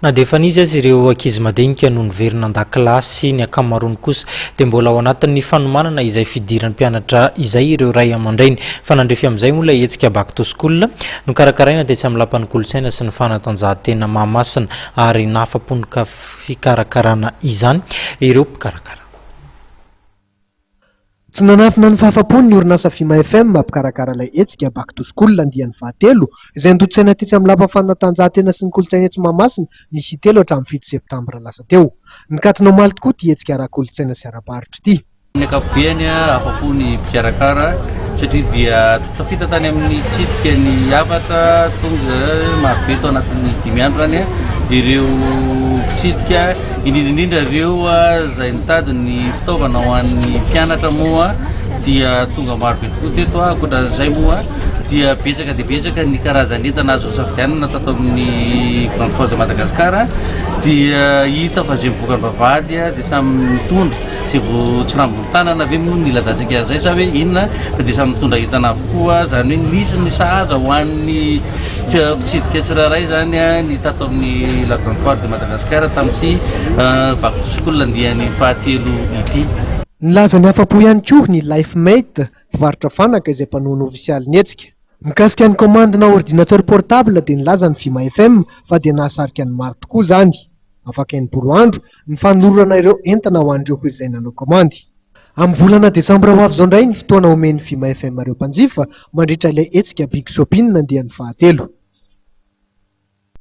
Na dia efa nisy aza ireo ankizy madinika no niverina an-dakilasy, ny ankamaroany kosa dia mbola ao anatin'ny fanomanana izay fidiran'ny mpianatra izay ireo ray aman-dreny. Fa nandrefy amin'izay moa ilay hetsika Back to School nokarakaraina tetsy amin'ny Lapan'ny Kolontsaina sy ny Fanatanjahantena Mahamasina ary nahafa-po ny fikarakarana izany ireo mpikarakara. Tsy nanafina ny fahafapony ny orinasa Fima FM mpikarakara ilay hetsika Back to School andiany fahatelo izay notontosaina tetsy amin'ny Lapan'ny Fanatanjahantena sy ny Kolontsaina etsy Mahamasina ny telo hatramin'ny 7 septambra lasa teo. Nikatona omaly tokoa ity hetsika ara-kolontsaina sy ara-barotra ity. Amin'ny ankapobeny, afa-po ny mpikarakara satria dia tafita tany amin'ny mpitsidika ny hafatra tonga marobe tao anatin'ny 5 andro izany ireo mpitsidika. Indrindra indrindra ireo izay nitady ny fitaovana ho an'ny mpianatra moa dia tonga maro be tokoa teto. Ankoatran'izay moa dia betsaka dia betsaka ny karazan'entana azo safidianana tato amin'ny Grande Foire de Madagascar. Dia hita fa izay mivoaka ny vavahady dia samy mitondra izay vao tsirambin'ny tanana ve moa no ilazantsika an'izay sa hoe inona fa dia samy mitondra entana avokoa. Izany hoe nisy ny sahaza ho an'ny mpitsidika tsirairay izany ny tato amin'ny La Grande Foire de Madagascar tamin'ity Back to School andiany fahatelo ity. Nilaza ny afa-po ihany koa ny Life Mate, mpivarotra fanaka izay mpanohana ofisialy ny hetsika. Mikasika ny kaomandina ordinateur portable dia nilaza ny Fima FM fa dia nahasarika ny maro tokoa izany. Afaka 60 andro ny fanolorana ireo entana ho an'ireo izay nanao kaomandy. Amin'ny volana desambra ho avy izao indray ny fotoana omen'ny Fima FM ireo mpanjifa mandritra ilay hetsika Big Shopping andiany fahatelo.